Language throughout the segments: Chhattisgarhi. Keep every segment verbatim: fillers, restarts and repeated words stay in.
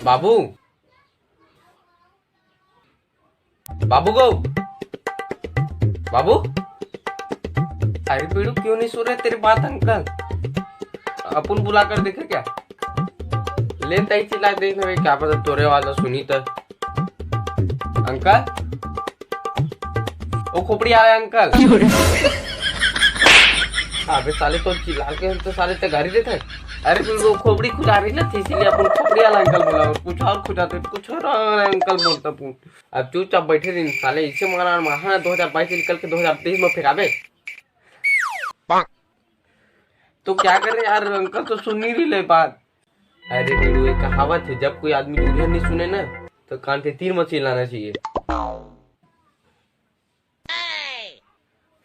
बाबू, बाबू गो, बाबू। अरे बेड़ू, क्यों नहीं सुन रहे तेरी बात अंकल? अपन बुला कर देखे क्या? ले तई चिल्ला देख ना भाई, क्या पता तोरे आवाज सुनी तो। अंकल, ओ खोपड़ी आ रहा है अंकल। अबे साले, तो चिल्ला के हम तो साले ते गाड़ी देते हैं। अरे फिर वो खोपड़ी खुद आ रही ना थी, इसीलिए अपन खोपड़ी वाला अंकल बोला, कुछ और खुद आते, कुछ और अंकल बोलता तू। अब चुपचाप बैठे रही साले, इसे मारा मारा दो हजार बाईस से निकल के दो हजार तेईस में फेंकाबे। तो क्या करे यार, अंकल तो सुन नहीं रही ले बात। अरे बेड़ू, ये कहावत है, जब कोई आदमी दूरिया नहीं सुने ना, तो कान के तीर मत चिल्लाना चाहिए।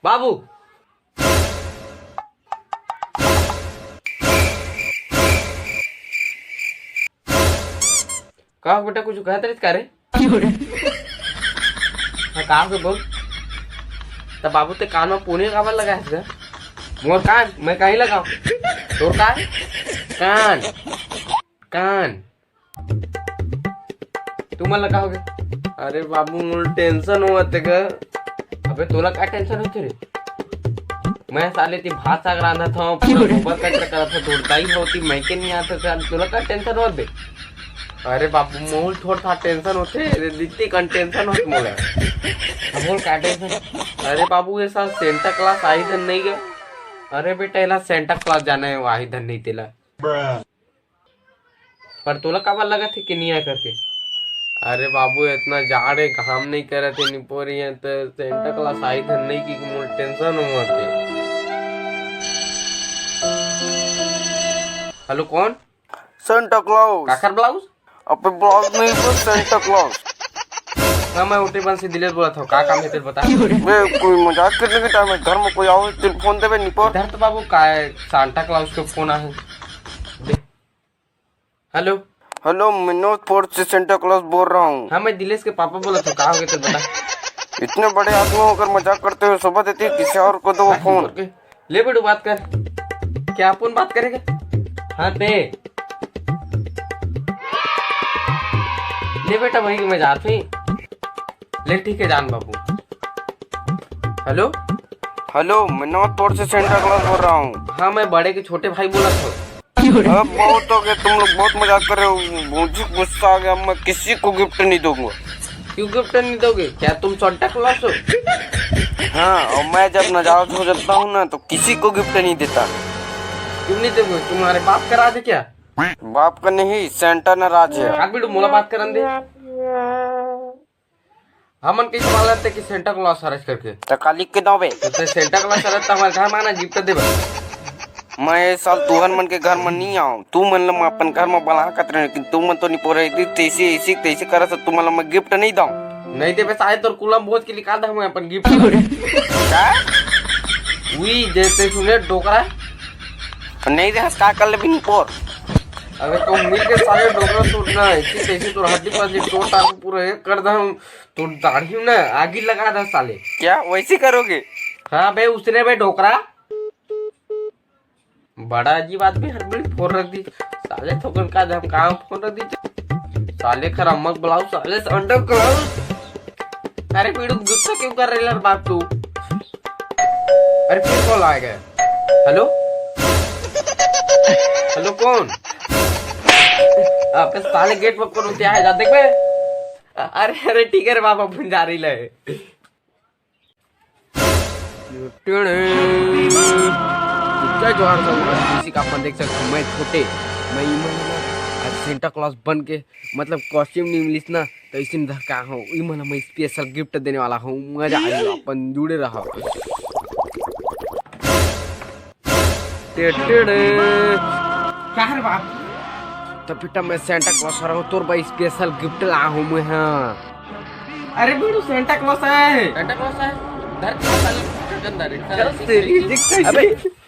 बाबू, का बेटा, कुछ कहत रहिस का रे? हाँ, का के बोल? त बाबू, ते कान में पूनी काबर लगाए हस गा? मोर कान, मैं कहीं लगाऊं? तोर कान? कान, कान। तुमन ला का होगे? अरे बाबू, मोर टेंशन होवत हे गा। अबे, तोला का टेंशन होथे रे? मैं साले ती भात साग रांधत हूँ, पूरा गोबर कचरा करत हूँ, तोर दाई होती, मैं के नहीं आता साले, तोला का टेंशन होवत बे? अरे बाबू, मोल थोड़ था टेंशन होथे रे, दित्ती कन टेंशन होत मोला। अब बोल का टेंशन? अरे बाबू, ये साल सेंटा क्लास आही धन नहीं गे। अरे बेटा, एला सेंटा क्लास जाना है, आही धन नहीं तेला। पर तोला काबर लगत हे कि नहीं आय करके? अरे बाबू, इतना जाड़ हे, घाम नहीं करत हे, निपोरी है, तो सेंटा क्लास आही धन नहीं कि मोर टेंशन होवत हे। हेलो, कौन? Santa Claus. काकर ब्लाउज? अबे ब्लाउज नहीं, तो सेंटा क्लाउस। ना, मैं उठे बन से दिलेर बोलत हूँ, का काम है तेरे बता। बे, कोई मजाक करने के टाइम है, घर में कोई आओ, तेरे फोन देबे निपोर। इधर तो बाबू का है, सांता क्लाउस के फोन आहे। दे। हेलो। हेलो, मनोज फोर्ट से सेंटा क्लॉज बोल रहा हूँ। हाँ, मैं दिलेश के पापा बोलत हूँ, का हो गया तो बता। इतने बड़े आदमी होकर मजाक करते हुए शोभा देती है, किसी और को दो फोन। ले बेटू, बात कर। क्या अपन बात करेगा? हाँ, दे। ले बेटा, वही मैं जात हूँ। ले, ठीक है, जान बाबू। हेलो। हेलो, मनोज फोर्ट से सेंटा क्लॉज बोल रहा हूँ। हाँ, मैं बड़े के छोटे भाई बोलत हूँ। अब बहुत हो गया, तुम लोग बहुत मजाक कर रहे हो। मुझे गुस्सा आ गया, मैं किसी को गिफ्ट नहीं दूंगा। क्यों गिफ्ट नहीं दोगे? क्या तुम सांता क्लॉज हो? हाँ, और मैं जब नाराज हो जाता हूँ ना, तो किसी को गिफ्ट नहीं देता। क्यों नहीं दोगे? तुम्हारे बाप का राज है क्या? बाप का नहीं, सेंटा नाराज है। हाथ बेटू, मोला बात करन दे। हमन कइसे मालूम ते कि सेंटा क्लॉज हरस करके? त का लिख के दो बे? तो ते सेंटा क्लॉज हरस त हमर घर में आना, गिफ्ट देबे। मैं ए साल तुहर मन के घर में नहीं आऊं। तू मन ल मैं अपन घर में बला सकत रहे, लेकिन तू मन तो नहीं पोरे, इतनी तैसी ऐसी तैसी करत, तुमन ल मैं गिफ्ट नहीं दऊं। नहीं देबे साले, तोर कुलम भोज के निकाल दे मैं अपन गिफ्ट। का? उई, जैसे सुने डोकरा। नहीं दे, हस का कर ले बिन पोर। अबे तो मिल के साले डोकरा तोड़ना, ऐसी तैसी तोर हड्डी पसली तोड़ टांग पूरा एक कर दम। तो दाढ़ी में ना आगी लगा दे साले। क्या वैसे करोगे? हाँ बे, उसने बे डोकरा। बड़ा अजीब आदमी, हर घड़ी फोन रख दी। साले थोकन का दम काम फोन रख दी। साले खराब मत बुलाओ, साले अंडर क्लाउज। अरे पीड़ू, गुस्सा क्यों कर रहे यार बाप तू? अरे फिर कॉल आ गया। हेलो, हेलो, कौन? अबे साले गेट पर कौन होते आए जा देख बे। अरे, अरे, ठीक है रे बाबा, अपन जा रही ले। जय जोहार सब, किसी का अपन देख सकते हो, मैं छोटे, मैं इमन ना, आज सेंटा क्लॉज बन के, मतलब कॉस्ट्यूम नहीं मिलिस ना, तो इसी में धर का हूँ, इमन मैं स्पेशल गिफ्ट देने वाला हूँ, मजा आएगा, अपन जुड़े रहो। टेटेड़े। क्या है रे बाप? तो बेटा, मैं सेंटा क्लॉज हरहूँ, तोर बर स्पेशल गिफ्ट ला हूँ मैं, हाँ। अरे बेटू, सेंटा क्लॉज है। सेंटा क्लॉज है? धर के साले गंदा रे। चल तेरी, देख कैसे। अबे।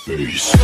Peace.